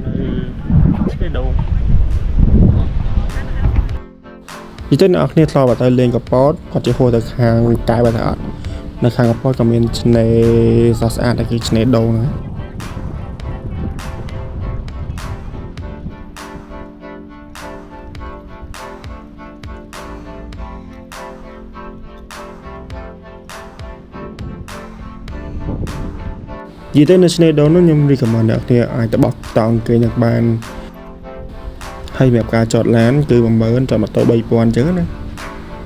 នៅឆ្នេរដូង និយាយទៅអ្នកនរគ្នាធ្លាប់ទៅលេងកពតគាត់ជាហួរទៅខាងកែបទៅអត់នៅខាងកពតក៏មានឆ្នេរស្រស់ស្អាតដែរគឺឆ្នេរដូងហ្នឹងនិយាយទៅនៅឆ្នេរដូងនោះខ្ញុំ recommend អ្នកនរគ្នាអាចទៅបោះតង់គេងនឹងបានហើយសម្រាប់ការចតឡានគឺ10000ចតម៉ូតូ3000អញ្ចឹងណា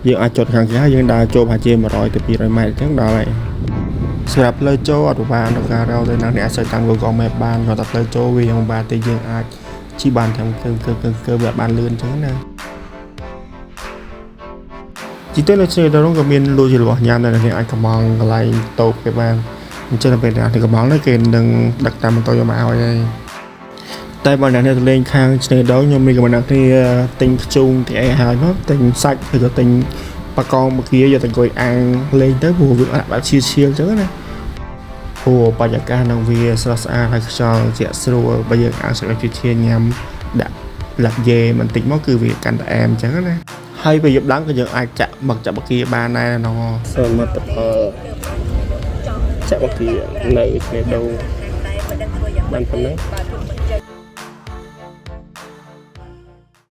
យើងអាចចតខាងក្រៅយើងដើរចូលប្រហែលជា100ទៅ200ម៉ែត្រអញ្ចឹងដល់ហើយសម្រាប់ផ្លូវចូលអត់ពិបាកក្នុងការរកទៅណាអ្នកអាច search តាម Google Map បានគាត់តែផ្លូវចូលវាយ៉ាងពិបាកទេយើងអាចជិះបានតាមគឺគឺគឺគឺវាអត់បានលឿនអញ្ចឹងណាជីទៅនៅឆ្នេរដូងក៏មានលក់ជារបស់ញ៉ាំដែរអ្នកអាចកំងកន្លែងតូបគេបានអញ្ចឹងដល់ពេលអ្នកកំងនោះគេនឹងដឹកតាមម៉ូតូយកមកឲ្យហើយ តែបើអ្នកនេះទៅលេងខាងឆ្នេរដូងខ្ញុំមានកំណត់គ្នាទិញខ្ជុងទិញអីហើយមកទិញសាច់ឬក៏ទិញបកងបគាយកទៅអង្គុយអាំងលេងទៅព្រោះវាអត់បែបឈៀលឈៀលអញ្ចឹងណាព្រោះបរិយាកាសនឹងវាស្រស់ស្អាតហើយខ្យល់ជាក់ស្រួលបើយើងអាំងសាច់ឈៀលឈៀលញ៉ាំដាក់លាប់យេបន្តិចមកគឺវាកាន់តែអែមអញ្ចឹងណាហើយពេលយប់ឡើងក៏យើងអាចចាក់មឹកចាក់បគាបានដែរណោះ សមិទ្ធផលចាក់បគានៅឆ្នេរដូងបានប៉ុណ្ណឹង